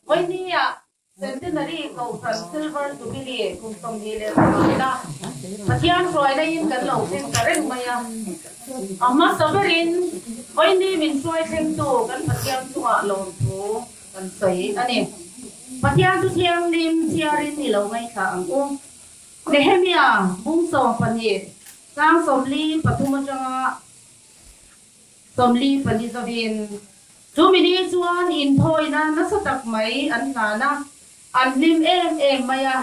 Vawinia Centenary Kohhran Silver Jubilee kum 25 na Pathian hruaina in kan lo thleng ta reng mai a. A hmasa berin Vawiini min hruai thlengtu kan Pathian chungah lawmthu kan sawi a ni. Pathian chu thianghlim chhiarin i lo ngaithla ang u. Nehemia bung 12 chang 43 atanga 44 zovin, Chumi ni chuan inthawina nasa tak mai an hlan a, an hlim em em mai a,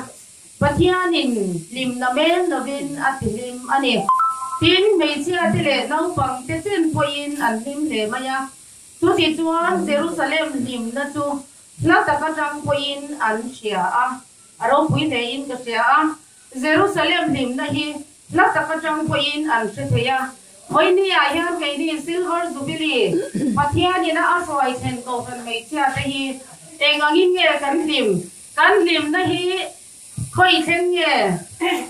Pathianin hlimna men lovin a ti hlim a ni. Tin, hmeichhiate leh naupangte chen pawhin an hlim hle mai a, chuti chuan Jerusalem hlimna chu hla tak atang pawhin an hria a. A ropui hlein ka hria a, Jerusalem hlimna hi hla tak atang pawhin an hre thei a. Vawinia hian keini Silver Jubilee Pathianina a hruai thlen Kohhran hmeichhia te hi eng angin nge kan hlim? Kan hlimna hi khawi thleng nge,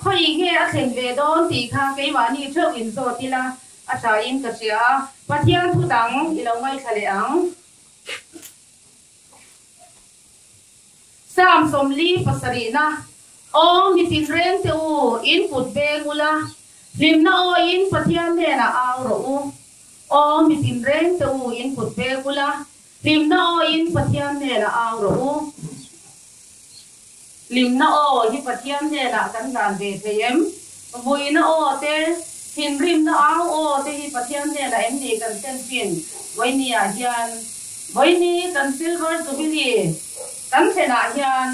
khawi nge a thlen ve dawn tih kha keimahni theuh inzawt ila a thain ka hria a. Pathian thu dang i lo ngaithla leh ang. Psalm 47 na, Aw mi tinreng te u, in kut beng ula, hlimna awiin Pathian hnenah au rawh u. Aw mi tinreng te u, in kut beng ula, hlimna awiin Pathian hnenah au rawh u. Hlimna aw hi Pathian hnenah kan hlan ve thei em? Vuina aw te, thinrimna au aw te hi Pathian hnenah em ni kan thlen thin? Vawinia hian, Vawini kan Silver Jubilee kan thlenah hian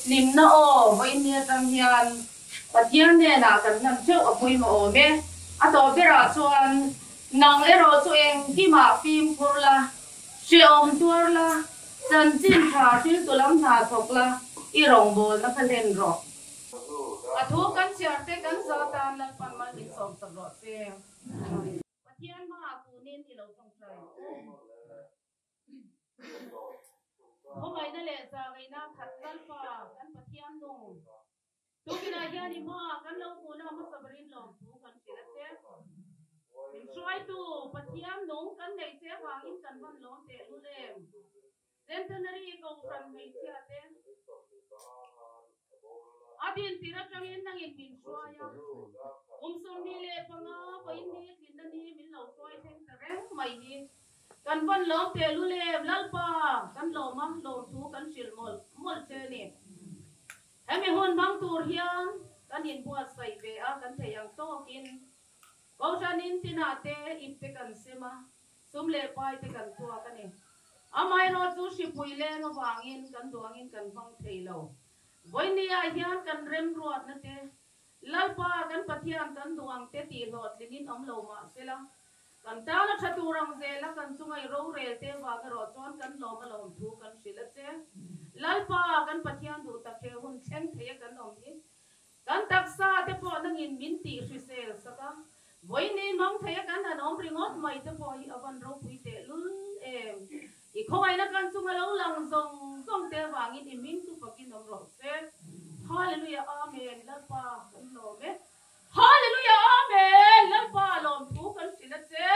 hlimna aw vawini atang hian Pathian hnenah kan hlan theuh a pawimawh awm e. A tawp berah chuan nang erawh chu engkimah fimkhur la, hrehawm tuar la, chanchin tha hriltu lam hna thawk la, i rawngbawlna kha hlen rawh. A thu kan chhiar te kan za tan Lalpan mal min sawmsak rawh se. Pathian hmaah kunin i lo tawngtai ang u. Khawngaihna leh zahngaihna khat Lalpa kan Pathian nung. Tukinah hian i hmaah kan lo hmuhna hmasa berin lawmthu kan hrilh a che. Min hruaitu Pathian nung kan neih che avangin kan van lawm teh lul em? Centenary Kohhran hmeichhia te a din tir atangin nangin min hruai a, kum 25 vawiin ni tlinna ni min lo hruai thleng ta reng mai hi kan van lawm teh lul em? Lalpa kan lawm a, lawmthu kan hrilh mawlh mawlh che a ni. Hemi hun hmang tur hian kan inbuatsaih ve a, kan thei ang tawkin Kohhran in tinah te ip te kan sem a, sum leh pai te kan tuak a ni. Amaherawh chu hripui leng avangin kan duangin kan hmang thei lo. Vawinia hian kan remruatna te, Lalpa kan Pathian kan duh ang te tih hlawhtlingin awm lo mah sela, kan tana tha tur ang zela kan chunga i rorel te vang erawh chuan kan lawm a lawm thu kan hrilh a che. Lalpa kan Pathian duh tak he hun thleng thei a kan awm hi Kan taksa te pawh nangin min tih hrisel sak a, vawiin mang thei a kan han awm ringawt mai te pawh hi a van ropui teh lul em. I khawngaihna kan chunga lo lang zawng zawng te avangin i hming chu fakin awm rawh se. Hallelujah Amen Lalpa kan lawm e. Hallelujah Amen Lalpa lawmthu kan hrilh a che.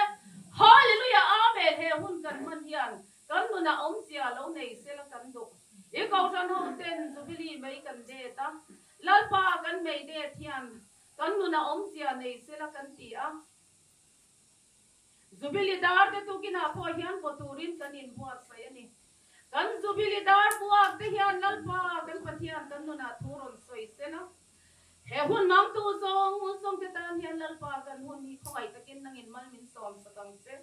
Hallelujah Amen he hun kan hman hian kan nunah awmzia lo nei sela kan duh. I Kohhran ho ten Jubilee mai kan det a, Lalpa kan mei det hian kan nunah awmzia nei sela kan ti a. Jubilee dar te tukinah pawh hian vaw turin kan inbuatsaih a ni. Kan Jubilee dar buak te hian Lalpa kan Pathian kan nunah thu rawn sawi sela. He hun mangtu zawng zawng te tan hian Lalpa kan hun hi khawngaih takin nangin mal min sawm sak ang che.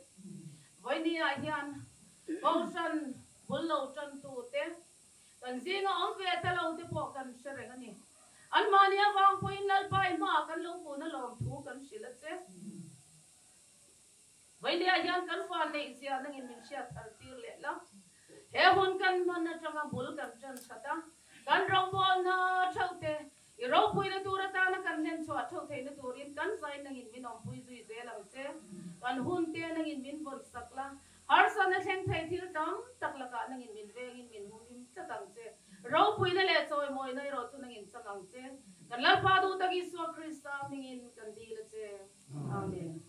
Vawinia hian Kohhran bul lo tantu te, kan zinga awm ve ta lo te pawh kan hre reng a ni. Anmahni avang pawhin Lalpa i hmaah kan lo hmuhna lawmthu kan hrilh a che. Vawinia hian kan fa neih zia nangin min hriat thar tir leh la. He hun kan hman atanga bul kan tan that a, kan rawngbawlna theuh te i ropuina tur atana kan hlen chhuah theuh theihna turin kan zai nangin min awmpui zui zel ang che. Kan hun te nangin min vawn sak la, harsatna thleng thei thil tam tak lakah nangin min vengin min humhim tlat ang che. Ropuina leh chawimawina erawh chu nangin chang ang che. Kan Lalpa duh tak Isua Krista hmingin kan dil a che. Amen.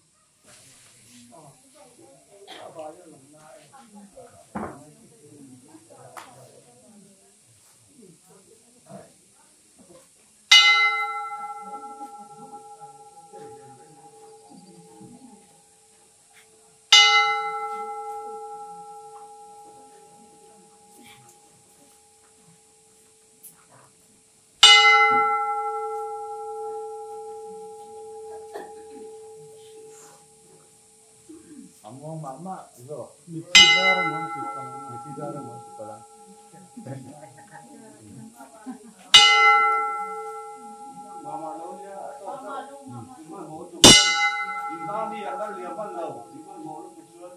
Muang mah mah zawk. Mitthi zar emaw an ti palh ang. Mitthi zar emaw an ti palh ang. Mama lo nia a tawk deuh. Hmanhmawh lutuk chuan in hma mi a kal liam hman lo. In hmanhmawh lutuk chuan.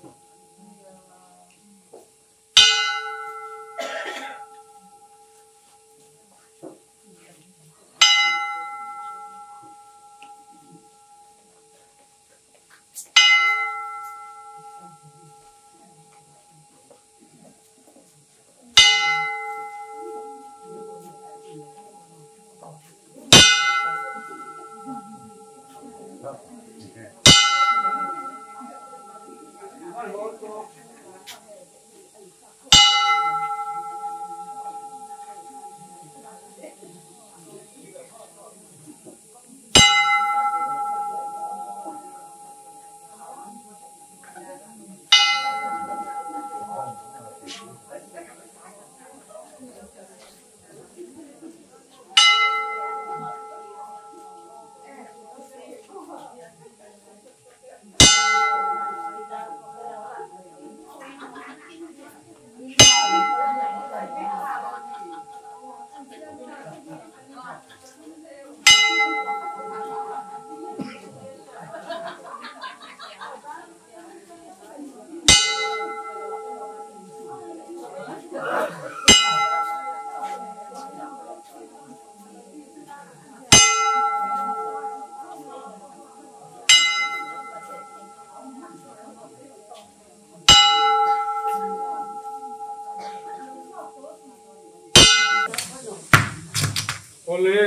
Awle,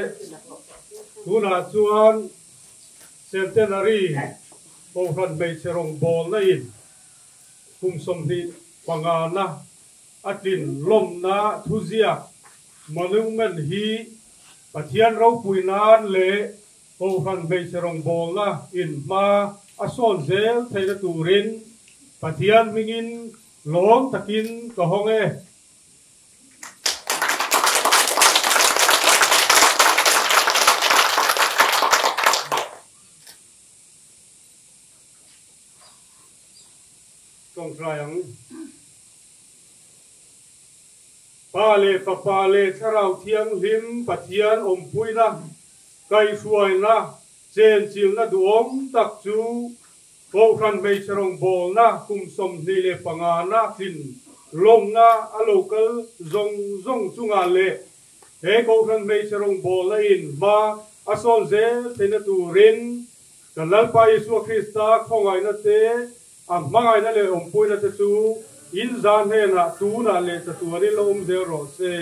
tunah chuan Centenary Kohhran hmeichhe rawngbawlna in kum 25 na a tlin lawmna thuziak monument hi Pathian ropui nan leh Kohhran hmeichhe rawngbawlna in hma a sawn zel theihna turin Pathian hmingin lawm takin ka hawng e. Tawngtai ang. Pa leh Fapa leh Thlarau Thianghlim Pathian awmpuina, kaihhruaina, chenchilhna duhawm tak chu Kohhran hmeichhe rawngbawlna kum 25 na tlin lawmna a lo kal zawng zawng chungah leh he Kohhran hmeichhe rawngbawlna in hma a sawn zel theihna turin kan Lalpa Isua Krista khawngaihna te, a hmangaihna leh awmpuina te chu in za hnenah tunah leh chatuanin lo awm zel rawh se.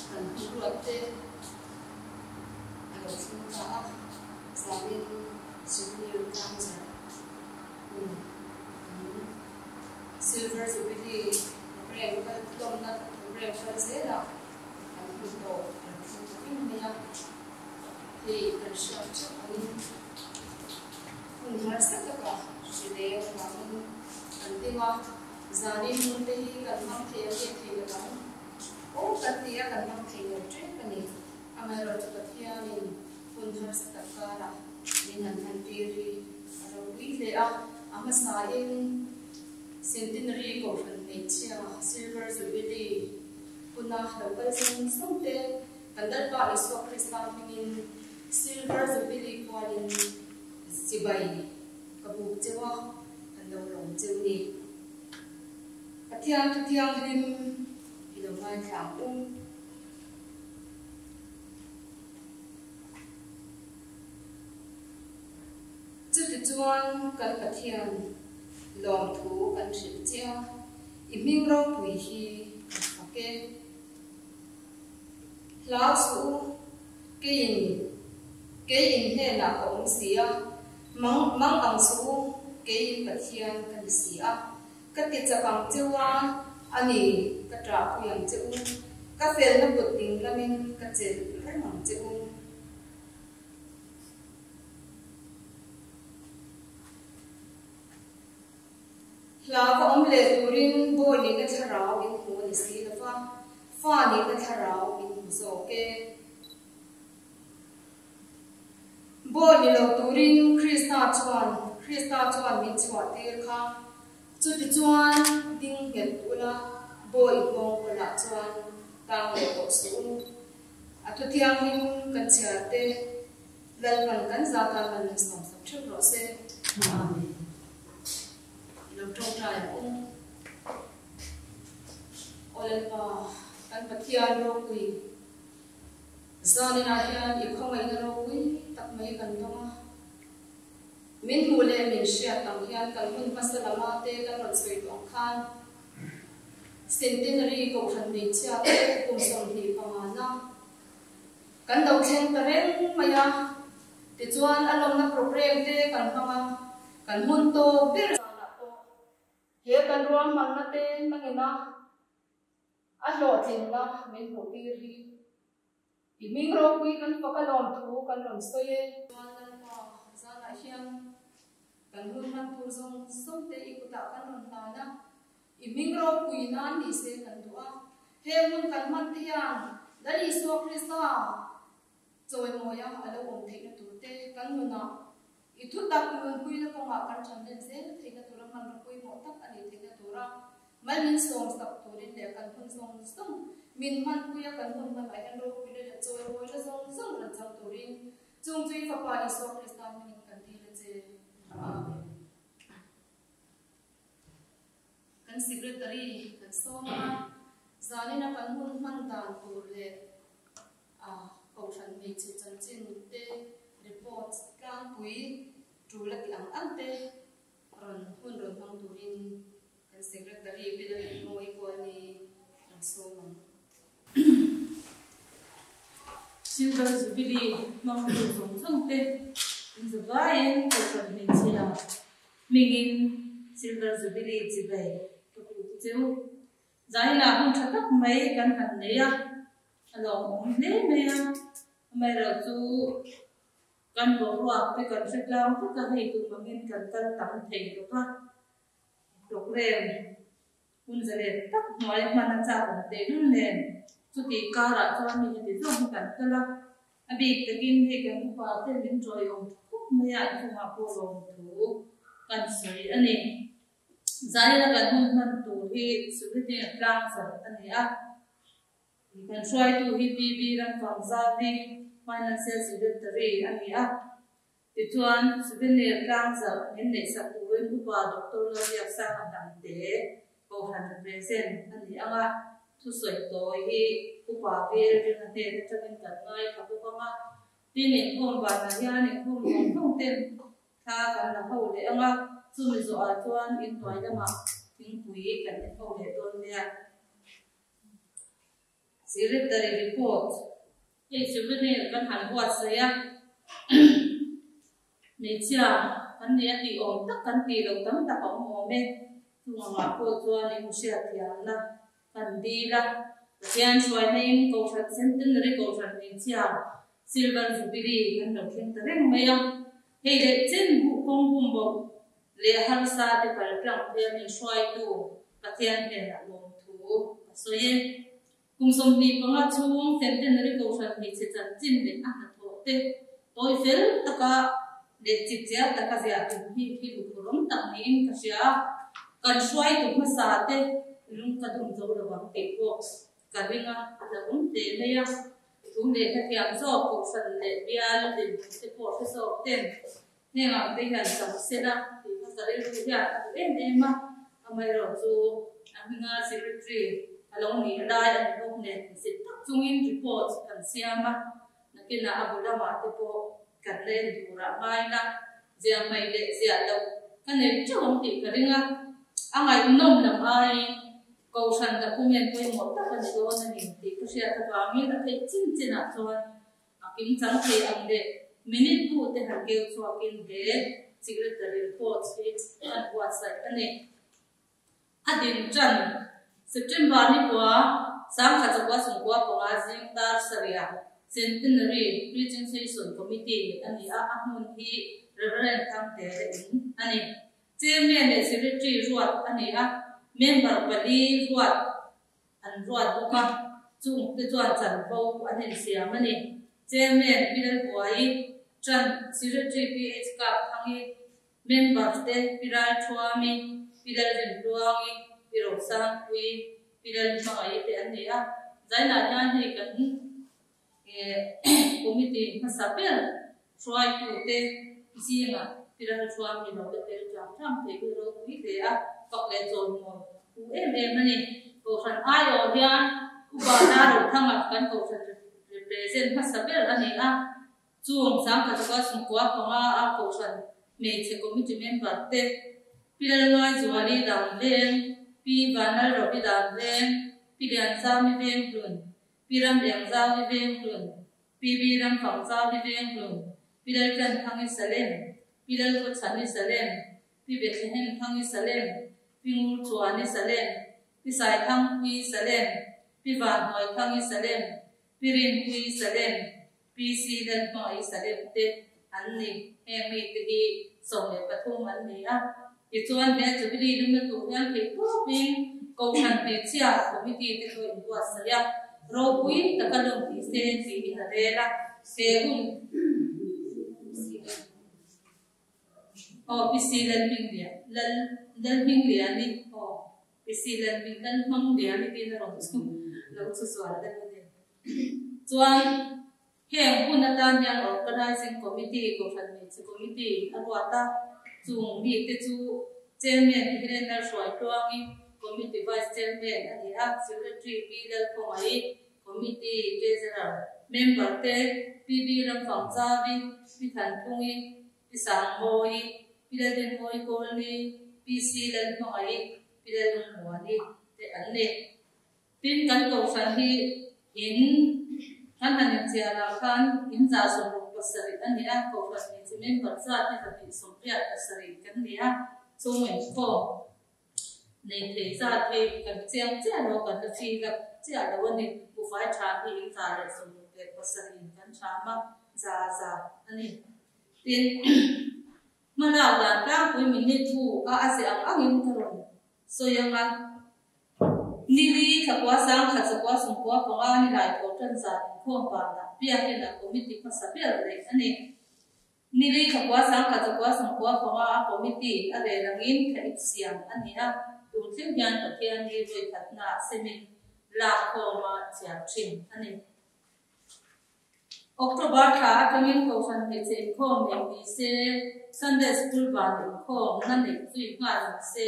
Kan thuruat te a lo thleng ta a, zanin Jubilee Tangzar hun kan Silver Jubilee program kal tlawmna program kal zelah kan hun tawh kan thleng ta reng mai a, hei kan hriat theuh angin hun harsa taka hri leng vangin kan ding a, zanin hun te hi kan hmang thei a nge thei lo ang. Aw kan ti a, kan hmang thei lo tep a ni. Amaherawhchu Pathianin hun harsa tak karah min han hmantir hi a ropui hle a. A hmasain Centenary Kohhran hmeichhia Silver Jubilee huna lo kal zawng zawng te kan Lalpa Isua Krista hmingin Silver Jubilee kualin chibai ka buk cheu a, kan lo lawm cheu ni. Pathian thu thianghlim i lo ngaithla ang u. Chutichuan kan Pathian lawmthu kan hrilh che a, i hming ropui hi kan fak e. Hlau suh u, keiin kei in hnenah ka awm si a, mang mang ang suh u, keiin Pathian ka ni si a. Ka ti chak ang che u a, a ni, ka ṭahpui ang che u, ka felna kut ding lamin ka chelh reng ang che u. Hla va awm leh turin bawi nihna thlarau in hmu a ni si lo va, fa nihna thlarau in hmu zawk e. Bawi ni lo turin Krista chuan Krista chuan min chhuah tir kha. Chutichuan ding nghet ula bawi nghawng kawlah chuan tang leh tawh suh u. A thu thianghlim kan chhiar te Lalpan kan zata man min sawmsak theuh rawh se. Amen. I lo tawngtai ang u. Aw Lalpa, kan Pathian ropui. Zaninah hian i khawngaihna ropui tak mai kan dawng a. Min hmuh leh min hriat ang hian kan hun hmasa lama te kan rawn sawi tawh ang khan Centenary Kohhran hmeichhia te kum 25 na kan lo thleng ta reng mai a. Tichuan a lawmna program te kan hmang a, kan hmun tawp ber zanah pawh he kan ruahmanna te nangina A hlawhtlinna min hmuhtir hi i hming ropui kan fak a lawmthu kan rawn sawi e. Chuan Lalpa, zanah hian kan hun hman tur zawng zawng te i kutah kan rawn hlan a, i hming ropui nan ni se kan duh a. Heng hun kan hman te hian Lal Isua Krista chawimawia a lo awm theihna tur te kan nunah i thutak nunpuina kawngah kan ṭhanlen zel theihna tura hmanraw pawimawh tak a nih theihna tura Mal min sawm sak turin leh kan hun zawng zawng min hmanpui a, kan hun hmanah hian ropuina leh chawimawina zawng zawng rawn chang turin chung chu i Fapa Isua Krista hmingin kan dil a che. Amen. Kan Secretary kan sawm a, zanina kan hun hman dan tur leh a Kohhran hmeichhe chanchin te report tlangpui tul a tih ang ang te Rawn hun rawn hmang turin kan Secretary Pi Lalengmawii Kualni an sawm ang. Silver Jubilee hmangtu zawng zawng te in zavaiin Kohhran hmeichhia hmingin Silver Jubilee chibai ka kut cheu. Zainah hun tha tak mai kan han nei a, a lawmawm hle mai a, amaherawhchu Kan boruak te kan hre tlang vek a, hei tum angin kan kal tam thei lo va, programme hun zalen tak hnuai hman a chak awm tehlul nen. Chutih karah chuan mi heti zawk hi kan kal a, a bik takin hei kan upa ten min tawiawm tha khawp mai a, an chungah pawh lawmthu kan sawi a ni. Zaia kan hun hman tur hi Souvenir tlang zawrh a ni a. Kan hruaitu hi PB Ramfangzavi, Financial Secretary a ni a. Tichuan, Souvenir tlang zawrh min neihsak turin Upa Doctor Lalbiaksanga Hnamte Kohhran represent a ni ang a. Thusawi tawi hi Upa VL Ringa hnen atangin kan ngaithla bawk ang a. Tin, inkhawm vanah hian inkhawm zawng zawng ten Thla kan la ho leh ang a, chumi zawhah chuan inhnuai lamah thingpui kan en ho leh dawn nia. Secretary report. Hei souvenir kan han buatsaih a, hmeichhia kan nih a tih awm tak kan tih loh tam tak a awm awm e. Chung angah pawh chuan inhriatthiamna kan dil a, Pathian hruaina in Kohhran Centenary Kohhran hmeichhia Silver Jubilee kan lo thleng ta reng mai a. Hei leh chen buh kawng bum bawk leh harsa te kal tlang hian min hruaitu Pathian hnenah lawmthu ka sawi e. Kum 25 chhung Centenary Kohhran hmeichhe chanchin leh a hnathawh te tawi fel taka leh chipchiar taka ziah tum hi thil uphur awm tak niin ka hria. Kan hruaitu hmasa te lung ka dum zo lo ang tih pawh ka ring a, a lo awm teh mai a. Thu leh hrethiam zawk Kohhran leh bial dinhmun te pawh hre zawk ten heng ang te hian cham sela tih kha ka rilru hian a duh em em a. Amaherawhchu a hminga Secretary a lo nih lai a ni bawk nen insit tak chungin report kan siam a, nakinah a bu lamah te pawh kan la en turah ngai la, ziah hmaih leh ziah loh ka nei teuh ang tih ka ring a, a ngaihnawm lam aiin Kohhran document pawimawh tak a ni dawn a ni tih ka hriat avangin a theih chin chinah chuan a kimchang thei ang leh minute bu te han keu chhuakin he Secretary report hi kan buatsaih a ni. A din tan September ni kua 1995 zing dar sarih Centenary Preaching Session Committee a ni a, a hmun hi Reverend Thangtere in a ni. Chairman leh Secretary ruat a ni a, member pali ruat an ruat bawk a, chung te chuan chanvo an insiam a ni. Chairman Pi Lalbuai, Tran Secretary PH Kapthangi, Member te Pi Ralthuami, Pi Lalrinhluangi, Pi Rosangpuii, Pi Lalhmangaih te an ni a. Zainah hian hei kan committee hmasa ber hruaitute zingah Pi Ralthuami lo la tel ṭang ṭang thei hi ropui hle a, fak leh chawlhmawi hu em em a ni. Kohhran aiawh hian Upa Darrothanga kan kohhran represent hmasa ber a ni a. Chung 1995 a Kohhran Hmeichhe Committee member te, Pi Lalngai Zuali Dangleng, Pi Vanlalrovi Dangleng, Pi Lianzami Venghlun, Pi Ramliangzawi Venghlun, Pi Vi Ramfangzawi Venghlun, Pi Laltanthangi Salem, Pi Lalkhawchhani Salem, Pi Bethlehem Thangi Salem, Pi Ngurchuani Salem, Pi Saithangpui Salem, Pi Vanhnuaithangi Salem, Pi Rinpui Salem, Pi Si Lalhmangaih Salem te an ni. Heng mite hi 13 an ni a. Tichuan he Jubilee lumna tur hian theih tawpin Kohhran Hmeichhia Committee te chu inbuatsaih a, ropui taka lum tih se tiin a rel a. He hun Aw Pi Si Lalhminglian Lal Lalhmingliani aw Pi Si Lalhming Lalhmangliani tiin a rawn chu lo chu sual deuh a ni. Chuan heng hun atan hian Organizing Committee, Kohhran Hmeichhe Committee a ruat a, chung mite chu Chairman Pi Helen Lalhruaitluangi, Committee Vice Chairman a ni a, Secretary Pi Lalkhawngaih, Committee Treasurer, Member te Pi B Ramfangchavi, Pi Thanphungi, Pi Sangmawi, Pi Lalrinmawi Kawlni, Pi C Lalhmangaih, Pi Lalungmuani te an ni. Tin, kan Kohhran hi in kan han inchiar ah khan in 167 a ni a, Kohhran hmeichhe member zat hi 187 kan ni a, chung inkhawm nei thei zat hi kan chiang chiah lo, kan la fill up chiah lo a ni. Buhfai tha hi in 167 in kan tham a, za za a ni. Tin, hmalak dan tlangpui minute bu a a ziah ang angin ka rawn sawi ang a. Nili thla 1945 ni lai tho tan zan inkhawm banah biakin a committee hmasa ber neih a ni. Nili thla 1995 a committee a rel angin thla ip siam a ni a, tun thleng hian Pathian ni vawikhatna ah semin lak khawma chhiar thin a ni. October thla atangin Kohhran hmeichhe inkhawm neih ni se, Sunday School van inkhawm na neih zui nghal ni se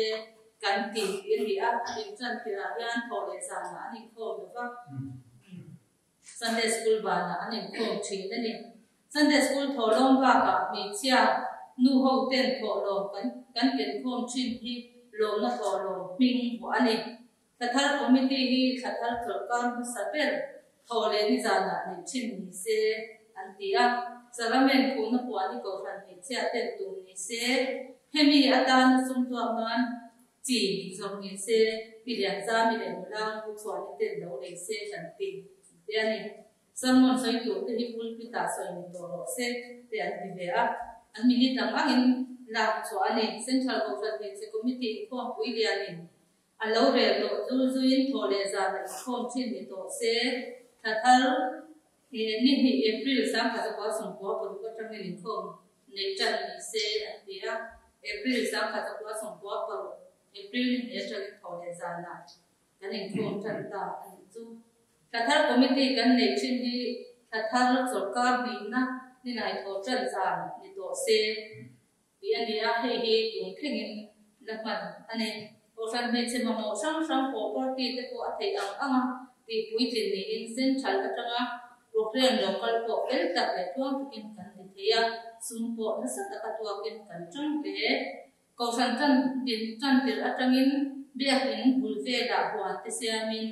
kan ti tih a ni a, a intan tirah hian thawh leh zanah an inkhawm lo va, Sunday School vanah an inkhawm thin a ni. Sunday School thawhlawm bakah hmeichhia nu ho ten thawhlawm kan kan kenkhawm thin hi lawmna thawhlawm hming vuah a ni. Thlathar Committee hi thlathar chawlhkar hmasa ber thaw leh nizanah neih thin ni se an ti a, Saramen khuhna puan hi Kohhran hmeichhia ten tum ni se, hemi atana sum tuak nan chi zawrh ni se, pi Lianzami leh nula Pu Chhuani ten lo lei se kan ti an ti a ni. Sermon sawi tur te hi pulpit ah sawi ni tawh rawh se te an ti ve a, an minute ang angin lak chhuah a ni. Central Kohhran Hmeichhe Committee inkhawmpui lianin A lo rel tawh chu zuiin thaw leh zan a inkhawm thin ni tawh se, thla thar ni hnih April 1996 atangin inkhawm neih tan ni se an ti a, April 1996 April ni hnih atangin thaw leh zanah kan inkhawm tan ta a nih chu. Thla thar committee kan neih thin hi thla thar chawlhkar hnihna ni nai thaw tan zan ni tawh se. Tih a ni a, hei hi tun thlengin la hman a ni. Kohhran hmeichhe mamawh hrang hrang pawh party te pawh a theih ang ang a tih puitlin niin central atanga programme lo kal pawh fel tak leh tluang takin kan ti thei a, sum pawh nasa taka tuakin kan tang hle. Kohhran tan din tan tirh atangin biakin bul velah huan te siamin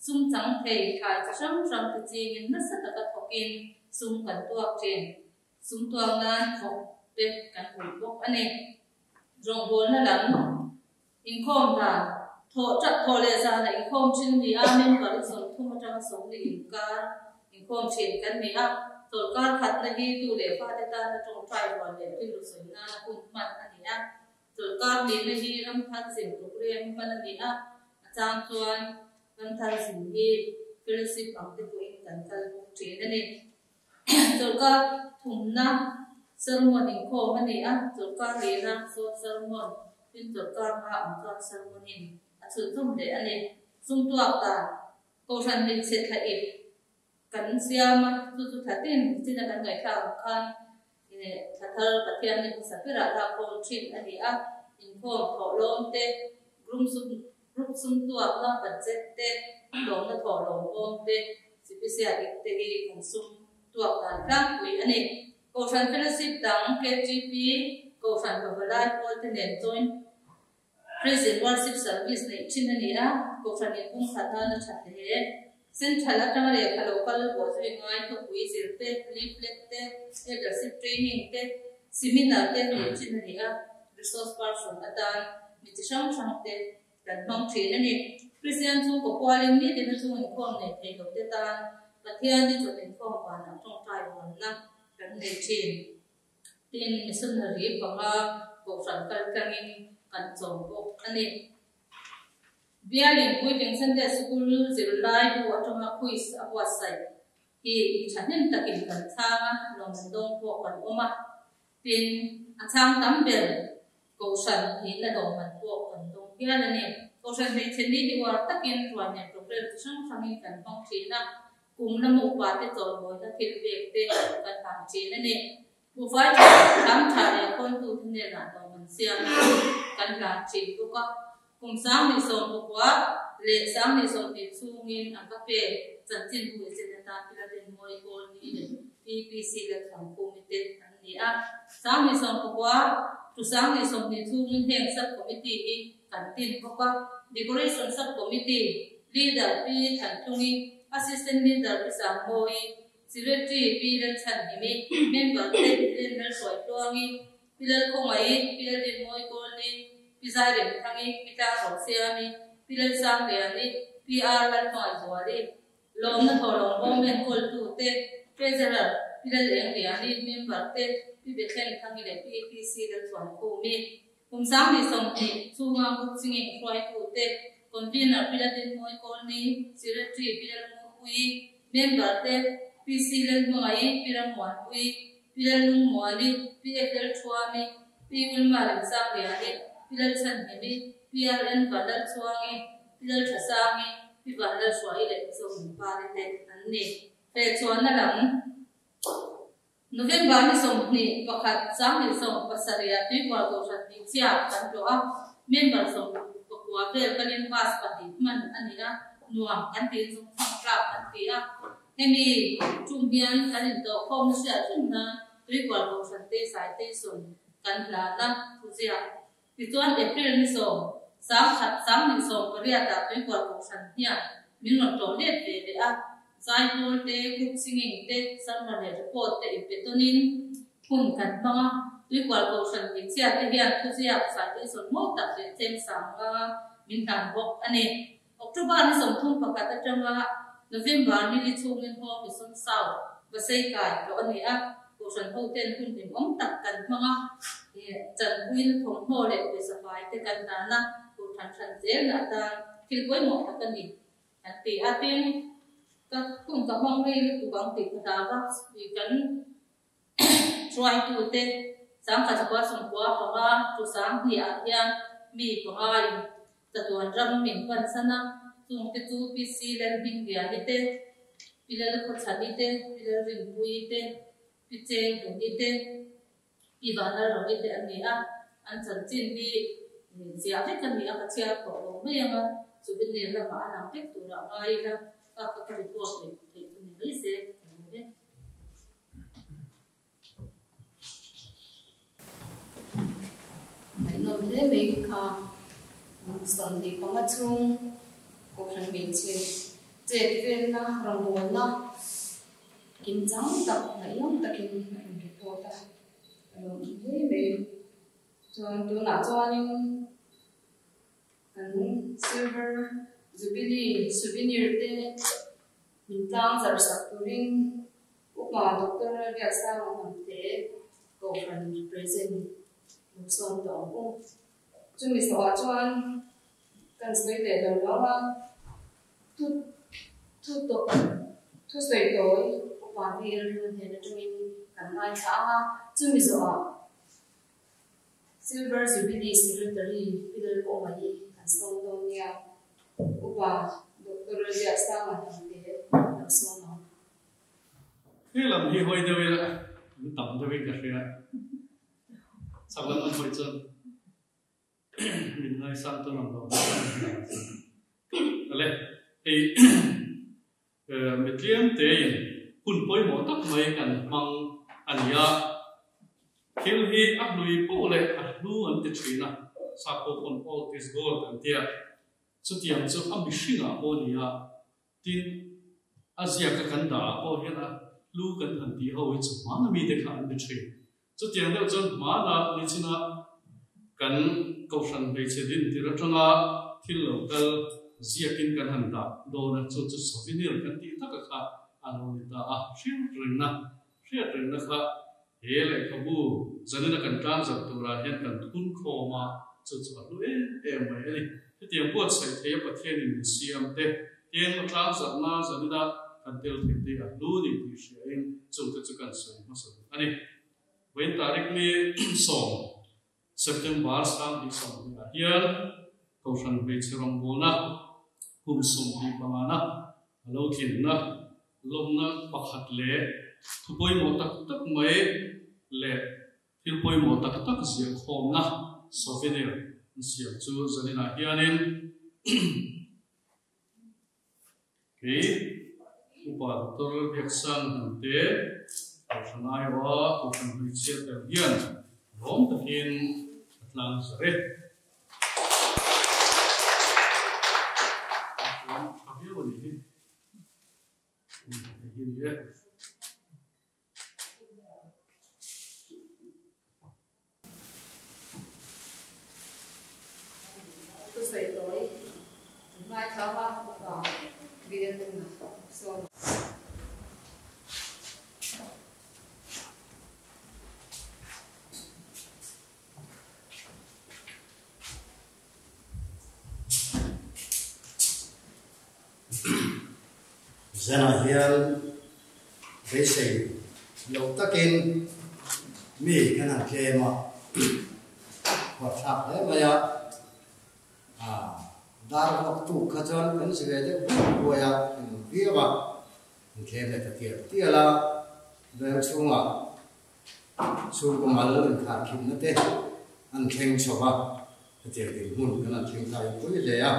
sum chang thei thlai chi hrang hrang te chingin nasa taka thawkin sum kan tuak thin. Sumtuang nan thawk te kan ui bawk a ni. Rawngbawlna lam inkhawm dan, thawh ṭap thawh leh zana inkhawm ṭhin ni a, member i 30 aṭanga 40 inkar inkhawm ṭhin kan ni a. Chawlhkar khatna hi tu leh fate tana ṭawngṭai rual leh rilru sawi nana hun hman a ni a. Chawlhkar nihna hi ramthar zin program hman a ni a, a chang chuan ramthar zin hi fellowship ang te pawhin kan kal bawk ṭhin a ni. Chawlhkar thumna sermon inkhawm a ni a, chawlhkar lehna short sermon, tin chawlhkar hma ang chuan sermon in a chhunzawm leh a ni. Sumtuak dan, Kohhran hmeichhe thla ip kan siam a, chu chu thla tin chin a kan ngaihthlak ang khan thla thar Pathian ni hmasa berah lakkhawm thin a ni a, inkhawm thawhlawm te, group sum Group sumtuakna budget te, tlawmna thawhlawm bawm te, sipisia dik te hi kan sum tuak dan tlangpui a ni. Kohhran Fellowship dang KTP, Kohhran Pavalai pawl te nen Joint Praise and Worship Service neih thin a ni a, Kohhran in pum khat nan a tha hle. Central atanga lehkha lo kal pawh zui ngai thawpui zir te, leaflet te, leadership training te, seminar te neih thin a ni a, resource person atan mi chi hrang hrang te kan hmang thin a ni. Kristian chhungkaw kualin nitin a chung inkhawm neih theih loh te tan Pathian ni chawlh inkhawm vanah tawngtai huanna kan nei thin. Tin, missionary panga kohhran kal tlangin kan chawm bawk a ni. Bialin puitling Sunday School zirlai bu atanga quiz a buatsaih hi mi thahnem takin kan chhang a, lawmman dawng pawh kan awm a. Tin, a chhang tam ber Kohhran nihna lawmman pawh kan dawng hial a ni. Kohhran hmeichhe ni hi uar takin ruai nen programme chi hrang hrangin kan hmang thin a, kum lama upate chawimawina thil pek te kan hlan thin a ni. Buhfai tha, thlam tha leh khawntute hnenah lawmman siam kan hlan thin bawk a. Kum 2019 leh 2020 chhungin a ka pe chanchin hu i chen atan Pilaten Mawi Kawl ni leh PPC la Thangkhumi te an ni a. 2019 to 2020 chhungin heng sub committee hi kan tin bawk a. Decoration sub committee leader Pi Thantlungi, Assistant leader Pi Sangmawi, Secretary Pi Lalchhanhimi, member te Pi Lalhruai Tluangi, Pi Lalkhawngaih, Pi Lalrinmawi Kawlni, Pi Zairemthangi, Pi Tlangrosiami, Pi Lalsangliani, Pi R Lalhmangaihzuali, Lawmna Thawhlawm Bawm enkawltute, Treasurer, Pi Lalengliani, Member te, Pi Bethlenthangi leh Pi PC Lalchuankhumi. Kum 2020 chhunga Group Singing hruaitute. Convener Pi Lalrinmawii Kawlni, Secretary Pi Lalngurpuii, Member te PC Lalhmangaih, Pi Rammuanpuii, Pi Lallungmuali, Pi FL Thuami, Pi Wilma Remsangliani, Pi Lalchhanhimi, Pi RN Vanlalchhuangi, Pi Lalthasangi, Pi Vanlalhruaii leh Pi Zohmunpari te an ni. Fehchhuahna lam. November ni 21 20 sawm pasarih ah Tuikual Kohhran Hmeichhia kan tlawh a, member 19 vel kalin bus pahnih hman a ni a, nuam kan tiin zungthang tlak kan ti a. Hemi tum hian kan intawhkhawm na hriat reng nan Tuikual Kohhran te citation kan hlan a, thuziak. Tichuan April ni 10 1028 ah Tuikual Kohhran hian min rawn tlawh let ve leh a, Zaipawl te, group singing te, sermon leh report te inpe tawnin hun kan hmang a. Tuikual Kohhran hmeichhia te hian thuziak citation mawi tak leh cheng 50 min hlan bawk a ni. October ni 31 atanga November ni li chhungin Home Mission South Vasei kai tlawh a ni a, Kohhran hoten hun hlimawm tak kan hmang a, chanpuina thawmhnaw leh pawisa fai te kan hlan a, Kohhran hran zelna atan thil pawimawh tak a ni. An ti a, tin, ka hun ka hmang rei lutuk ang tih ka hlau a, kan hruaitute 1095 to 2000 ah hian mi panga in chatuan ram min pansan a, chungte chu PC Lalhmingliani te, Pi Lalkhawchhani te, Pi Lalrinpuii te, Pi Chenghluni te, Pi Vanlalrovi te an ni a, an chanchin hi ziah vek a ni a, ka chhiar tawh lo mai ang a, souvenir lamah a lang vek turah ngai ila, ka ka report leh theih chu ni mai se ka lo e. Ngaihnawm hle mai kha 25 chhung Kohhran hmeichhe chet velna rawngbawlna kimchang tak ngaihnawm takin a rawn report a, a lawmawm hle mai. Chuan tunah chuanin kan Silver Jubilee souvenir te min tlang zarh sak turin Upa Doctor Lalbiaksanga Hnamte Kohhran represent lo sawm tawh ang u. Chumi zawhah chuan kan sawi leh lo lo a, thu thu tawh thu sawi tawi Upa te rilru hnen atangin kan ngaithla ang a, chumi zawhah Silver Jubilee Secretary Pi Lalpawh mai kan sawm dawn nia. Upa Doctor Lalbiaksanga Hnamte lo sawm ang. He lam hi hawi deuh ila an tam deuh in ka hria. Chak lam an hawi chuan min ngaisang tawn ang lo. Ale hei mitliam te in hun pawimawh tak mai kan hmang a ni a. Thil hi a hlui poh leh a hlu an ti thin a, Sapho pawn old is gold an tia. Chutiang chu a mihringah pawh a ni a, tin a ziaka kan dah ah pawh hian a hlu kan han tih ho hi chu hmana mite kha an ni thin. Chutiang deuh chuan hmana nichina kan Kohhran hmeichhe din tir atanga thil lo kal ziakin kan han dah dawn a, chu chu souvenir kan tih taka kha a lo ni ta a, hriat rengna hriat rengna kha he lehkhabu zanina kan tlang zarh turah hian kan thun khawm a, chu chu a hlu em em mai a ni. Hetiang buatsaih theia Pathianin min siam te, tiang a tlang zarhna zanina kan tel theih te a hlu ni tih hriain chungte chu kan sawi hmasa duh a ni. Vawiin tarik ni 10 September 2020 ah hian Kohhran hmeichhe rawngbawlna kum 25 na a lo tlinna lawmna pakhat leh thu pawimawh tak tak mai leh thil pawimawh tak tak ziah khawmna souvenir an siam chu zaninah hianin kei Upa Doctor Lalbiaksang Hnamte Kohhran aiawha Kohhran hmeichhia tel hian lawm takin a tlang zar e. Chuan tha viau a nih hi. Hei hi a ni e. Thu sawi tawi an ngaithla a, upa bial lungah sawm. Zanah hian beisei lo takin mi kan han tlem a, huatthlak hle mai a. Dar vuak tuk kha chuan kan si ve deuh huai huai a, in viau a, in thlem leh ta tial tial a, veng chhungah chhungkaw mal inkharkhimna te an thleng chho a, hetiang dinhmun kan han thleng ta in pui hle a,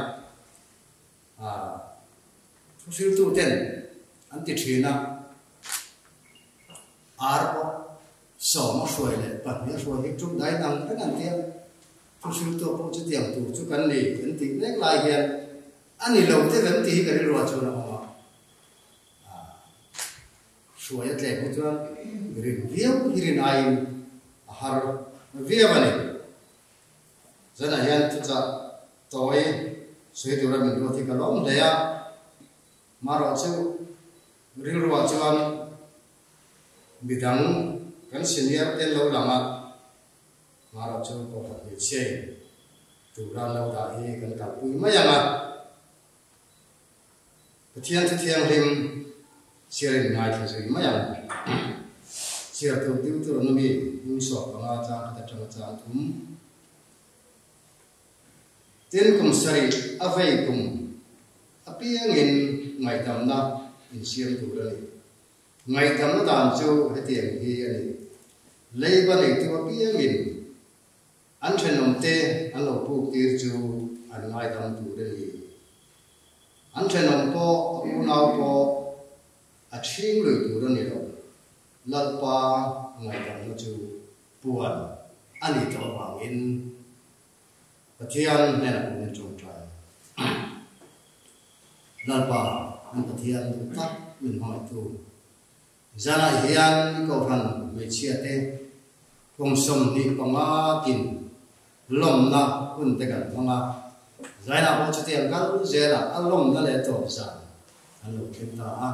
thuhriltu ten an ti thin a, ar pawh sawm a hruai leh pahnih a hruai hi tum dai dang reng an ti a. Thuhriltu pawh chutiang tur chu kan ni kan tih mek lai hian a ni lo te kan tih hi ka rilruah chuan a awm a. Hruai a tlem hi chuan rin viau hi rin aiin a har viau a ni. Zanah hian thuchah tawi sawi tura min ruat hi ka lawm hle a, marawh chu rilruah chuan midang kan senior te lo lang a, Marawh chu Kohhran hmeichhiain tura lo dah hi kan kalpui mai ang a, Pathian chu thianghlim chhiarin ngaithla zui mai ang. Chhiar tur deuh tur an awm i, hmun sawk panga chang khat atanga chang thum. Tin, kum sarih a vei kum apiangin ngaihdamna insiam tur a ni. Ngaihdamna dan chu hetiang hi a ni. Leiba neitu apiangin an thenawmte an lo puk tir chu an ngaidam tur a ni. An thenawm pawh a unau pawh a chhing lui tur a ni lo. Lalpa ngaihdamna chu puan a ni tawh avangin Pathian hnenah pawhin tawngtai. Lalpa, an Pathian duh tak min hmangaihtu. Zanah hian Kohhran hmeichhiate kum 25 tin lawmna hun te kan hmang a, Zainah pawh chutiang kal zelah a lawmna leh tawp zan an lo thleng ta a.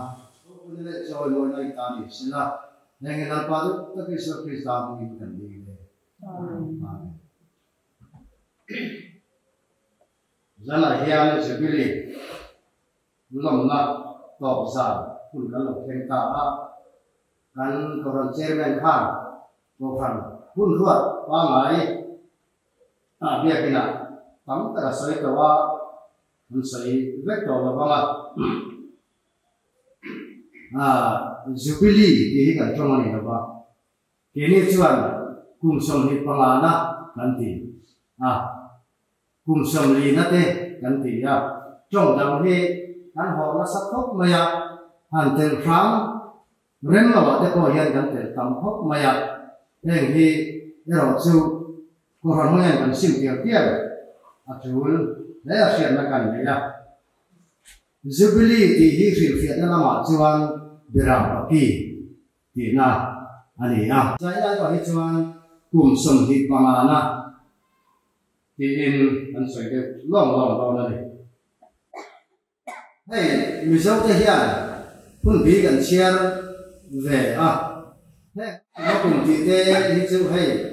Thawhpui leh chawimawina i ta ni sela, heng hi Lalpa duh tak Isua Krista hmingin kan dil e. Amen. Zanah hian Jubilee lawmna tawp zan hun kan lo thleng ta a, kan Kohhran Chairman khan Kohhran hun ruat pangngai ah biakinah tam tak a sawi tawh a, an sawi vek tawh lo vang a. Jubilee tih hi kan tawng a ni lo va. Keini chuan kum 25 na kan ti a, kum 40 na te kan ti a, tawng dang hi kan hawh nasa khawp mai a, han tel hrang rem lo ah te pawh hian kan tel tam khawp mai a, heng hi erawh chu Kohhran hmangin kan sim tial tial a tul hle a hriatna kan nei a. Jubilee tih hi hrilhfiahna lamah chuan Biram Papi tihna a ni a. Zai lai pah hi chuan kum 25 na tiin an sawi deuh lawng lawng dawn a ni. Hei Mizo te hian hun bi kan chhiar ve a, heng a kum tih te hi chu hei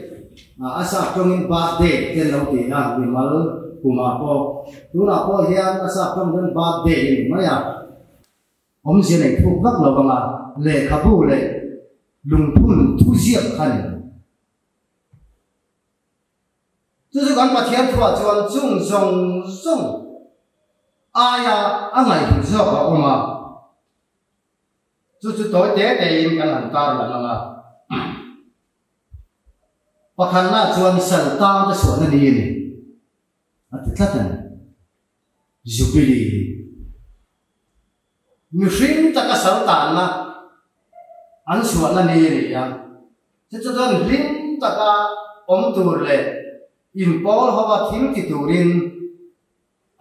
a sap tawngin birthday te an lo ti a, mimal kumah pawh tunah pawh hian a sap tawng hian birthday a ni mai a. Awmzia nei thuk vak lo anga lehkhabu leh lungphun thuziak kha ni. Chu chu kan Pathian thuah chuan chung zawng zawng aia a ngaihhlut zawk a awm a, chu chu tawi te tein kan han tar lang anga pakhatna chuan saltang te chhuahna ni a ni a ti tlat a ni. Jubilee hi mihring taka sal tanna an chhuahna ni a ni a, chu chu chuan hlim taka awm tur leh inpawl hova thil ti turin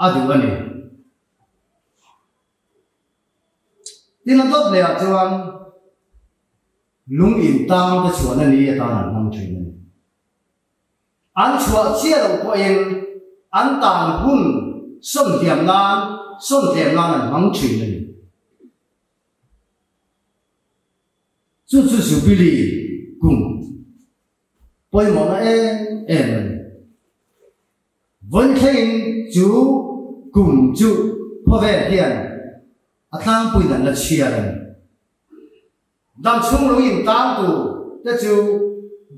a duh a ni. Tin a dawt lehah chuan lung intang te chhuahna ni atan an hmang thin a ni. An chhuah chiah loh pawhin an tan hun sawnhliam nan, sawntlem nan an hmang thin a ni. Chu chu Jubilee kum pawimawhna em em a ni. Vawiin thlengin chu kum chu khawvel hian. A tlangpuiin an la chhiar a ni. Dam chhung lung in tang tur te chu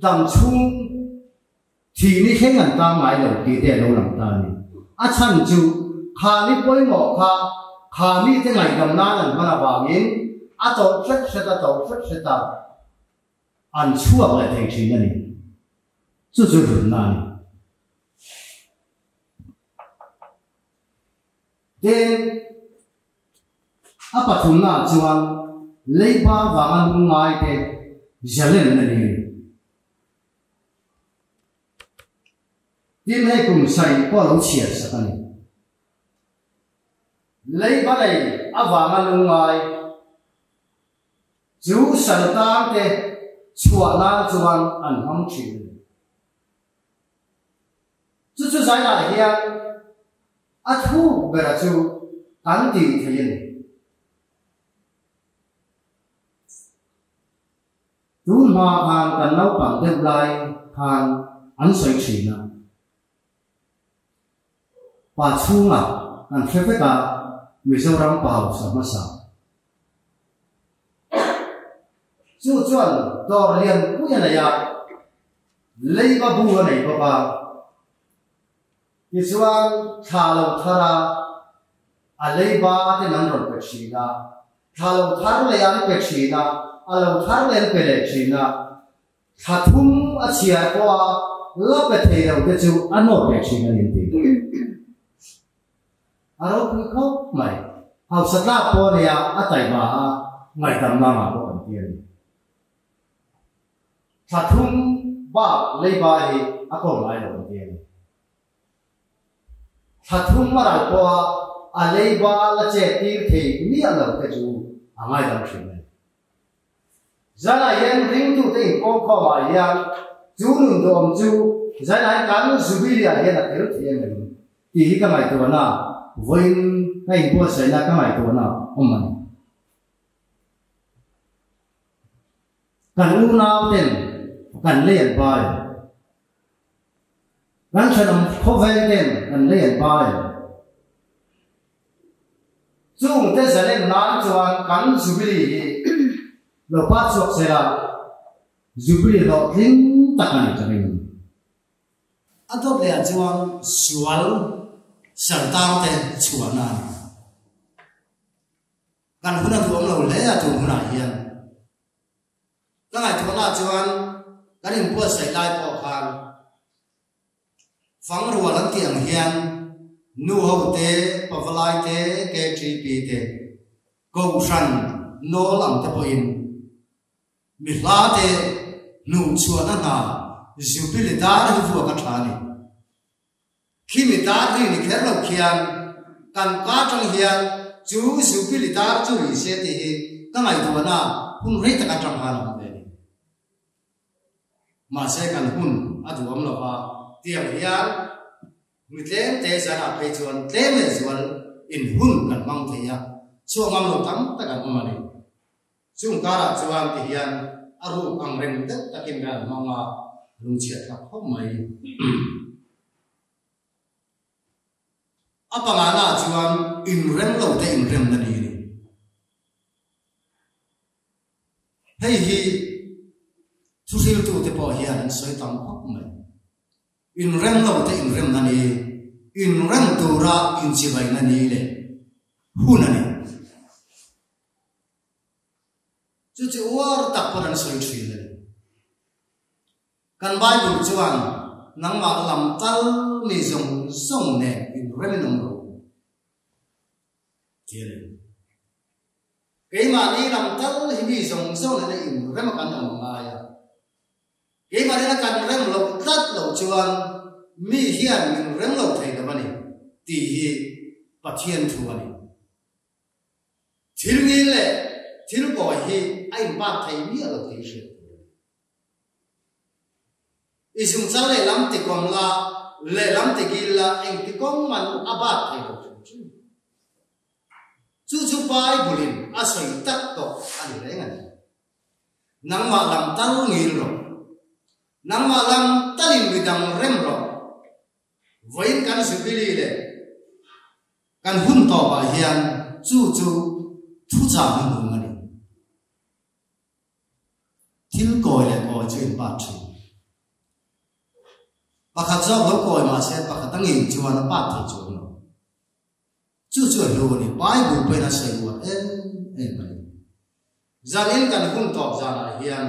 dam chhung thih ni thleng an tang ngai lo tih te a lo lang ta a ni. A chhan chu kha ni pawimawh kha kha mite ngaihdam nan an hman avangin a tawrh hret hret a tawrh hret hret a an chhuak leh thei thin a ni. Chu chu hlutna a ni. Tin, a pathumnaah chuan leiba vanga lungngaite zalen a ni. Tin, hei kum sarih pawh a lo chhiar sak a ni. Leiba lei avanga lungngai chu saltangte chhuah nan chuan an hmang thin a ni. Chu chu zailah hian a thuk bera chu kan tih thei a ni. Tun hma khan kan naupang deuh lai khan an sawi thin a, pa chhunga kan hre vek a Mizoram pa hausa hmasa. Chu chuan dawr lian pui a nei a, Leiba bu a nei bawk a, tichuan thla lo thar a, a leiba ten an rawn pe thin a, thla lo thar leh an pe thin a, a lo thar leh an pe leh thin a, thla thum a chhiar pawh a la pe thei lo te chu a nawt leh thin a ni an ti. A ropui khawp mai. Hausa tlak pawh a nia, a taima a, ngaihdamna ngah bawk an ti a ni. Thla thum bak leiba hi a kawl ngai lo an ti a ni. Thla thum a ral pawha a leiba la chet tir thei miah lo te chu a ngaidam thin a ni. Zanah hian ringtute inpawngkhawmah hian chu nun duhawm chu zanah hian kan Jubilee-ah hian a tel thei ang em tih hi ka ngaihtuahna vawiin ka inbuatsaihna ka ngaihtuahna awm a ni. Kan unau ten kan lei an bai. Kan thenawm khawvel ten kan lei an bai. Chung te zalen nan chuan kan Jubilee hi lo pa chhuak sela, Jubilee hlawhtling tak a ni ka ring. A dawt leh ah chuan sual sartar te chhuahna a ni. Kan hun a duhawm lo hle a tun hunah hian. Ka ngaihtuahna chuan kan inbuatsaih lai pawh khan fang rual an tih ang hian nu ho te, pavalai te, KTP te, Kohhran nawl ang te pawhin mi hla te hnuhchhuahna hna Jubilee dar hi vuak a tha a ni. Khimi dar ri ni kher lo khian kan ka tang hian chu Jubilee dar chu ri se tih hi ka ngaihtuahna hun rei tak atang khan a awm ve a ni. Mahse kan hun a duhawm lo va, tiang hian mi tlem te zanah phei chuan tlem leh zual in hun kan hmang thei a, chhuak ngam lo tam tak an awm a ni. Chung karah chuan ti hian a ruk ang reng deuh takin kan hmang a, lungchhiat thlak khawp mai. A pangana ah chuan inrem lo te inremna ni a ni. Hei hi thuhriltute pawh hian an sawi tam khawp mai. Inrem lo te inremna ni, inrem tura inchivaina ni leh hun a ni. Chu chu uar tak pawn an sawi thin a ni. Kan Bible chuan nangmah lam tal mi zawng zawng nen inrem in awm rawh u ti a ni. Keimahni lam tal hi mi zawng zawng nena inrem a kan awm ngai a. Keimah nena kan rem loh tlat loh chuan mi hian min rem lo thei lo a ni tih hi Pathian thu a ni. Thil ngil leh thil kawi hi a inbat thei miah lo tih hriat tur a ni. I zungchal lehlam ti kawng la, lehlam ti gil la engti kawng man a bat thei lo hrim hrim. Chu chu Bible-in a sawi tak tawh a ni reng a ni. Nangmah lam tal ngil rawh. Nangmah lam talin midang rem rawh. Vawiin kan Jubilee leh kan hun tawpah hian chu chu Thuchah hnuhnung a ni. Thil kawi leh kawi chu in pat thin. Pakhat zawk lo kawi mah se pakhat a ngei chuan a pat thei chuang lo. Chu chu a hlu a ni. Bible pawhin a sawi uar em em a ni. Zanin kan hun tawp zanah hian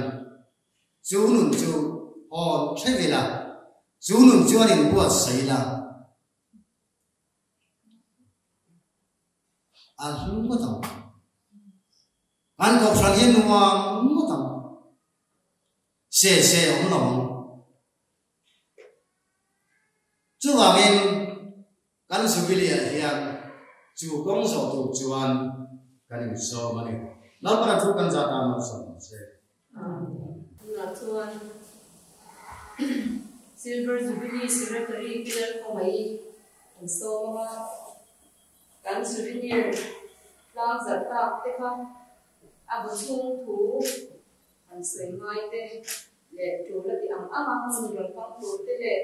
chu nun chu hawn theuh ila, chu nun chuan inbuatsaih ila, A hlu ngawt ang. Kan kohhran hi nuam ngawt ang. Se se awm lo ang. Chuvangin kan Jubilee-ah hian chu kawng zawh tur chuan kan insawm a ni. Lalpana thu kan zah tan malsawm ang che. Tunah chuan Silver Jubilee Secretary Pi Lalkhawngaih an sawm ang a, kan souvenir tlangzarh tak te kha a bu chhung thu an sawi ngai te leh tul a ti ang ang a hmun rawn hmang tur te leh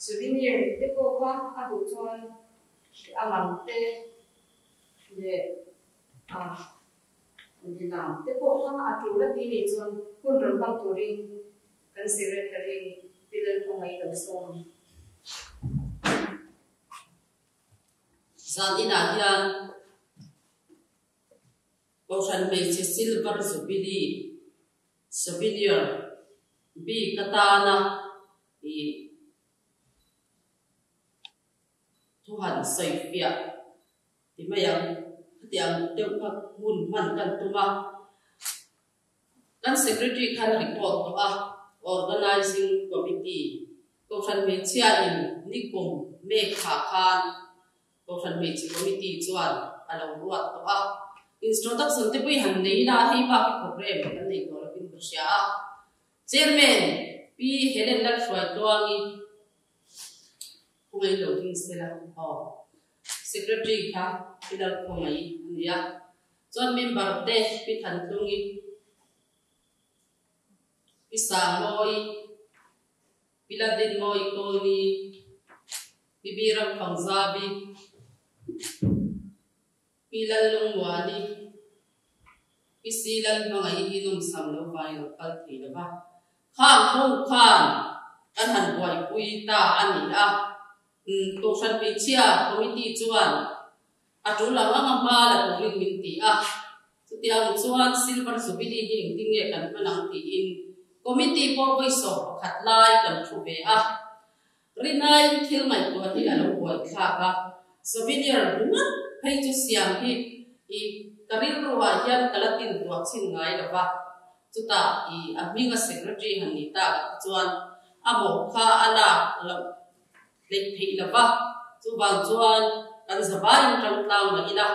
souvenir te pawh kha a duh chuan a man te leh a Dilam te pawh kha a tul a ti nih chuan hun rawn hmang turin kan secretary Pi Lalkhawngaih lo sawm ang. Zan inah hian Kohhran Hmeichhe Silver Jubilee Souvenir bik atana ih thu han sawifiah Ti mai ang, khatiang deuh kha hun hman kan tum a, kan Secretary khan report tawh a, Organizing Committee, Kohhran Hmeichhia in nikum mek thla khan Kohhran Hmeichhe Committee chuan a lo ruat tawh a, Introduction te pawh i han nei ila hei bak hi program kan nei tawh lovin ka hria a, Chairman Pi Helen Lalhruaitluangi Khawngei lo ding sela aw. Secretary kha Pi Lalkhawngaih a ni a, chuan member te Pi Thantlungi, Pi Sangmawi, Pi Ladinmawi Kawlni, Pi Biram Pangzabi, Pi Lallungmuani, Pi Silalhmangaih hi nawmsam lo vai lo kal thei lo va, khang ho khan kan han buaipui ta a ni a. Kohhran Hmeichhia Committee chuan a tul ang anga hma la turin min ti a, chutiang chuan Silver Jubilee hi engtin nge kan hman ang tiin Committee pawh vawi sawm pakhat lai kan thu ve a. Rinaiin thil ngaihtuah hi a lo buaithlak a, souvenir ngat phei chu siam hi i ka rilruah hian ka la tin tuah chhin ngai lo va, chutah i a hminga secretary han ni tak ah te chuan a mawh kha a lak loh hleih theih lo va, chuvang chuan kan zavaiin tangtlang mah ila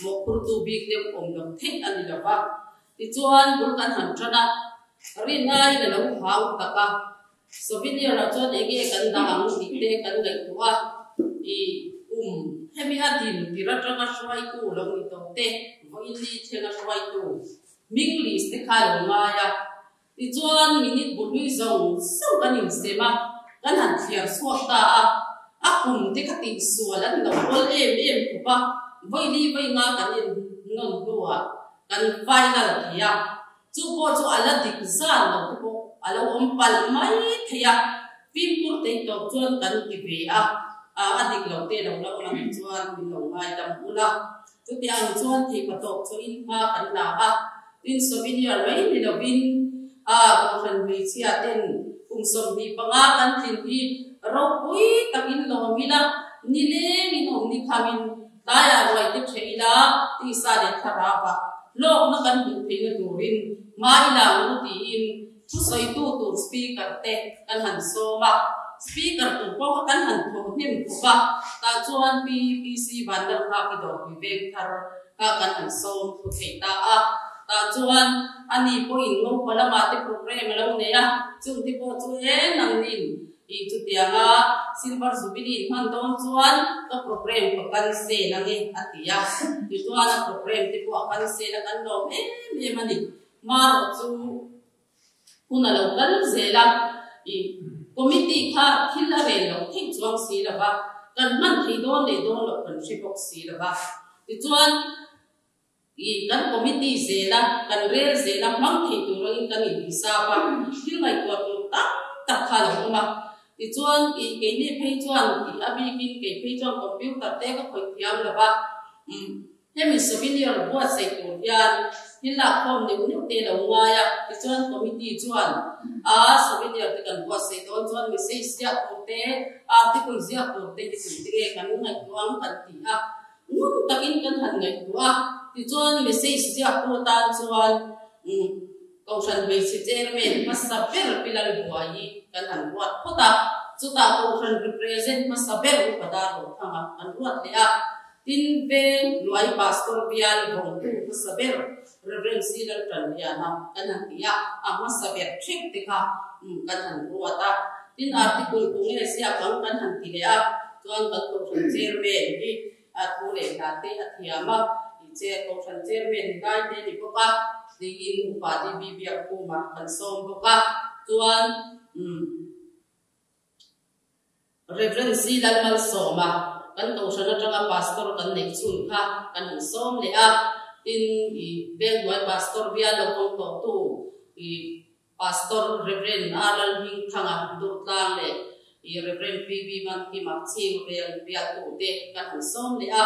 mawhphurtu bik deuh awm lo theih a ni lo va, tichuan bul kan han tan a, rinaiin a lo hau tak a. Souvenir ah chuan enge kan dah ang tih te kan ngaihtuah a, i um hemi a din tir atanga hruaitu lo ni tawh te, vawiin ni thlenga hruaitu hming list te kha lo ngai a, tichuan minute bului zawng zawng kan insem a, kan han thliar chhuak ta a, a kum te kha tihsual an lo awl em em khawp a, vawili vawi nga kan en nawn hnuah kan final thei a. Chu pawh chu a la dik zan lo te pawh a lo awm palh mai thei a, fimkhur thei tawh chuan kan ti ve a, a dik lo te lo la awm ang chuan min lo ngaidam ul a. Chuti ang chuan theihpa tawp chu in hma kan la a, tin souvenir mai ni lovin a kohhran hmeichhia ten kum 25 kan tlin hi ropui takin lawm ila, nilengin awm ni khamin Tlaiah ruai te ṭheh ila, tisa leh thlarauah hlawkna kan hmuh theihna turin hma i la ang u tiin thusawitu tur speaker te kan han sawm a. Speaker tur pawh kha kan han thawh hnem khawp a, tah chuan Pi PC Vanlalnghaki dawrpui veng thar kha kan han sawm thu thei ta a. Tah chuan ani pawhin Ngopa lamah te programme a lo nei a, chungte pawh chu e nangnin I chutianga Silver Jubilee hman dawn chuan ka programme ka cancel ange a ti a, tichuan a programme te pawh a cancel a kan lawm em em a ni. Marawh chu hun a lo kal zel a, i committee kha thil a rel loh theih chuang si lo va, kan hman thei dawn leh dawn loh kan hre bawk si lo va, tichuan. I kan committee zela kan rel zela hmang thei tur angin kan inhisap a, thil ngaihtuah tur tam tak kha a lo awm a. Tichuan, i keini phei chuan i a bikin kei phei chuan computer te ka khawih thiam lo va, umm hemi souvenir buatsaih tur hian thil lakkhawm neuh neuh te lo ngai a. Tichuan, committee chuan a souvenir te kan buatsaih dawn chuan message ziak tur te, article ziak tur te hi tum tinge kan ngaihtuah ang kan ti a. Ngun takin kan han ngaihtuah a, tichuan message ziaktu atan chuan Kohhran hmeichhe chairman hmasa ber Pi Lalbuaii kan han ruat phawt a, chutah Kohhran represent hmasa ber Upa Darrothanga kan ruat leh a, tin veng hnuai Pastor bial vawngtu hmasa ber Rev. C. Laltanliana kan han ti a, a hmasa ber theuh te kha kan han ruat a, tin article tunge ziak ang kan han ti leh a. Chuan kan Kohhran Chairman hi a thu leh hla te a thiam a, i che Kohhran Chairman ngai te ni bawk a, tiin Upa DB Biakkhuma kan sawm bawk a. Chuan umm Rev. C. Lalmalsawma kan Kohhran atanga Pastor kan neih chhun kha kan han sawm leh a, tin i Venghnuai Pastor bial lo hawng tawhtu i Pastor Rev. A. Lalhmingthanga Durtlang leh i Rev. PB Mankima Chhingrel bialtute kan han sawm leh a.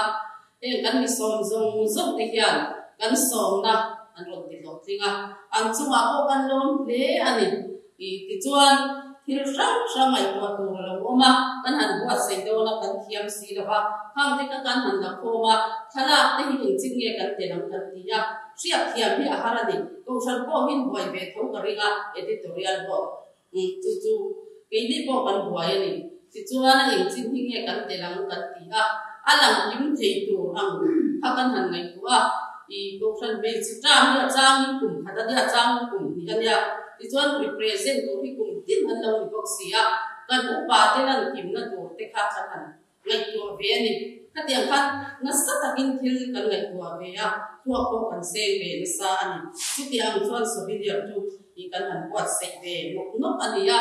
Heng kan mi sawm zawng zawng te hian kan sawmna an rawn ti hlawhtling a, an chungah pawh kan lawm hle a ni. I tichuan thil hrang hrang ngaihtuah tur a lo awm a, kan han buatsaih dawn a, kan thiam si lo va, khang te kha kan han la khawm a, thlalak te hi engchin nge kan tel ang kan ti a. Hriat thiam hi a har a ni. Kohhran pawh hin buai ve tho ka ring a, editorial board chu chu keini pawh kan buai a ni. Tichuan a engchin hi nge kan tel ang kan ti a, a lang hlim thei tur ang kha kan han ngaihtuah a. I kohhran hmeichhe term hi a changin kum khat a nia, a changin kum hnih a nia. Tichuan represent tur hi kum tin an lo ni bawk si a, kan upa te lan kimna tur te kha kan han Ngaihtuah ve a ni. Khatiang khan nasa takin thil kan ngaihtuah ve a, thluak pawh kan seng ve nasa a ni. Chutiang chuan souvenir chu i kan han buatsaih ve nawk nawk a ni a,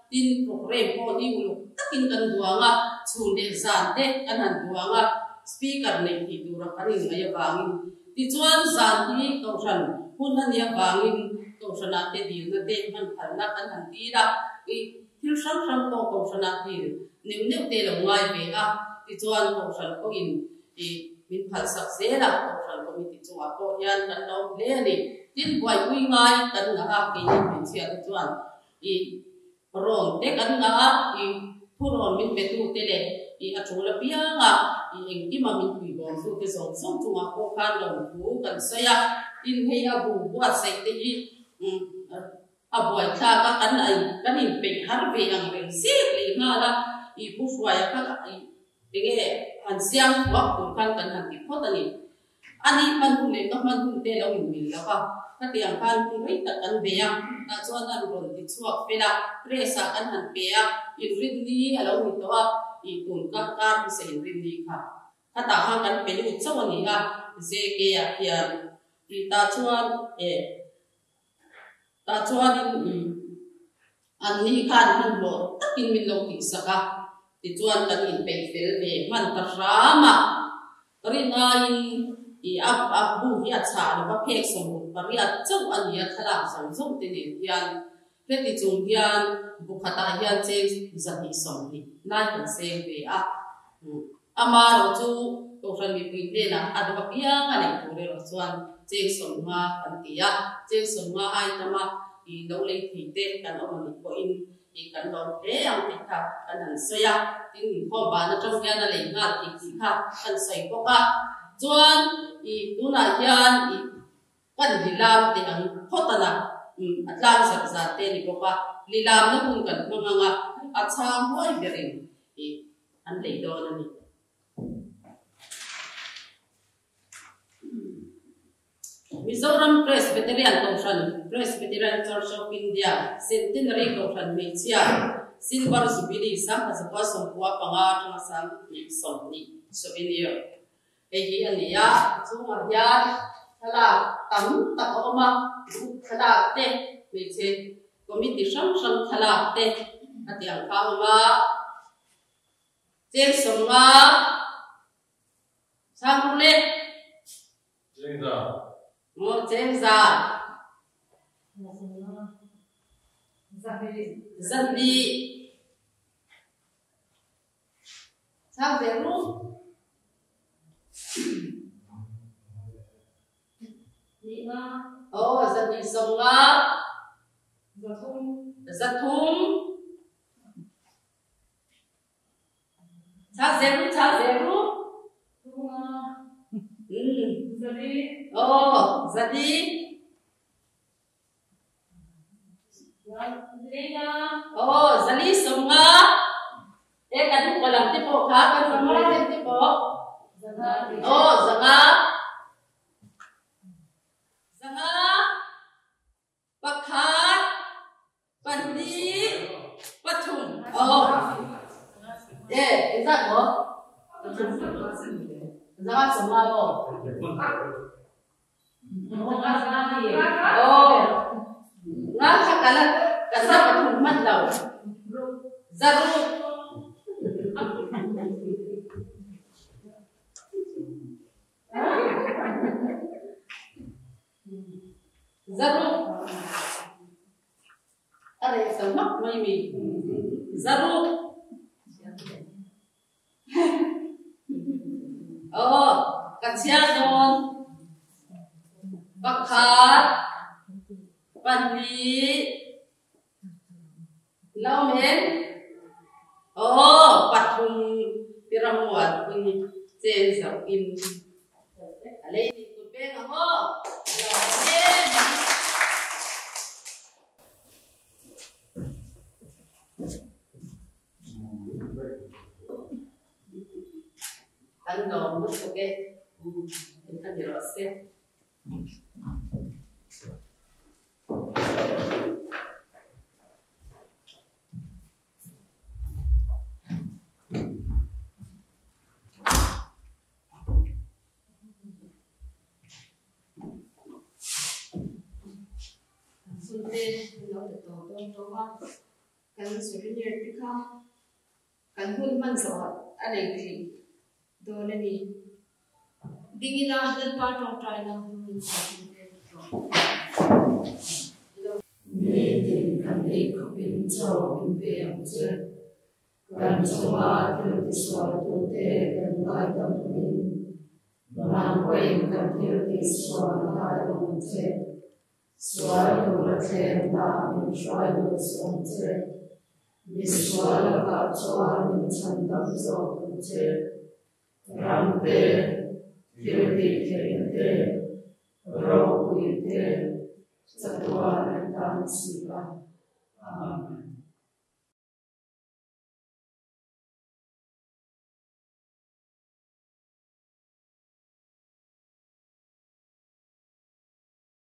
tin programme pawh hi uluk takin kan duang a, chhun leh zan te kan han duang a, speaker neih thei tura kan inngaih avangin. Tichuan zan hi Kohhran hun a nih avangin Kohhranah te dilna te hman phalna kan han dil a, i Thil hrang hrang pawh Kohhranah dil neuh neuh te lo ngai ve a, tichuan Kohhran pawhin i min phalsak zel a, Kohhran Committee chungah pawh hian kan lawm hle a ni. Tin, buaipui ngai kan ngah a, keini hmeichhia te chuan i rawn te kan ngah a, i thurawn min pe tu te leh i a tul apiang a, i engkima min puibawmtu te zawng zawng chungah pawh khan lawmthu kan sawi a, tin hei a bu buatsaih te hi A buaithlak a, kan in kan inpeih har ve ang reng zek leh nghal a, i pu Hruaia kha i enge han siam thuak tur khan kan han ti phawt a ni. A ni hman hun leh ka hman hun te lo inmil lo va, khatiang khan hun rei tak kan bei a, tah chuan an rawn ti chhuak fel a, press ah kan han pe a, inrinni a lo ni tawh a, i tun ka kar hmasa inrinni kha khatah khan kan pe lut chauh a ni a, JK ah hian i tah chuan e. Tah chuanin an ni khan hmanhmawh takin min lo tihsak a, tichuan kan inpeih fel ve hman ta hram a. Rin aiin i a a bu hi a chhah lo va, phek 68 chauh a ni a, thlalak zawng zawng te nen hian heti chung hian bu khatah hian cheng 220 lai kan seng ve a. Amaherawh chu Kohhran mipui hnenah a duh apiang a neih tur erawh chuan cheng 50 kan ti a, cheng 50 ai tama i lo lei thei te kan awm a nih pawhin i kan lawm hle ang tih kha kan han sawi a, tin inkhawm van atang hian a lei nghal thei tih kha kan sawi bawk a. Chuan i tunah hian i kan lilam teh ang phawt a na, a tlang zat zat te a ni bawk a, lilamna hun kan hmang ang a, a chhang huai berin i an lei dawn a ni. Mizoram Presbyterian Kohhran, Presbyterian Church of India, Centenary Kohhran Hmeichhia, Silver Jubilee 1995 atanga 2020 Souvenir. Hei hi a ni a, a chhungah hian thlalak tam tak a awm a, group thlalak te, hmeichhe committee hrang hrang thlalak te a ti ang kha a awm a. Cheng 50 chhang ruk leh. Chengza. Mo chengza. Zahni. Chang ve ru. Oh, zahni sawmnga. Zathum. Chang zel ru, chang zel ru. Oh, zali. Oh, zali sawmnga. E kan upa lam te pawh kha kan rual te pawh. Oh, zanga. Zanga. Pakhat, pahnih, pathum. Oh. E, engzat maw? Zanga sawmnga maw? Oh. Nga kha kala ka za pathum hman lo. Zaruk. Zaruk. A reh sa hmak mai mi. Zaruk. Aw, ka chhiar dawn. Pakhat, pahnih, lo men. Aw, pathum tiramuat pui chen zoh in. A lei nih kut peng ang aw. A lo em. An lawm lutuk e. Engkha ni rawh se. Sunte lo pe tawh dawn tawh a, kan souvenir te kha kan hun hman zawh a lei theih dawn a ni. Ding ila Lalpa tawngtaina hun chhuah hun te tawh. Nitin kan ei khawpin chaw min pe ang che. Kan chunga thil tisualtute kan ngaidam angin, nangpawhin kan thil tihsual ngaidam ang che. Sual tura thlemna min hruai lut suh ang che. Mi sual lakah chuan min chhandam zawk ang che. Ram te, thil tihtheihna te, ropui te, chatuan an tan si a. Amen.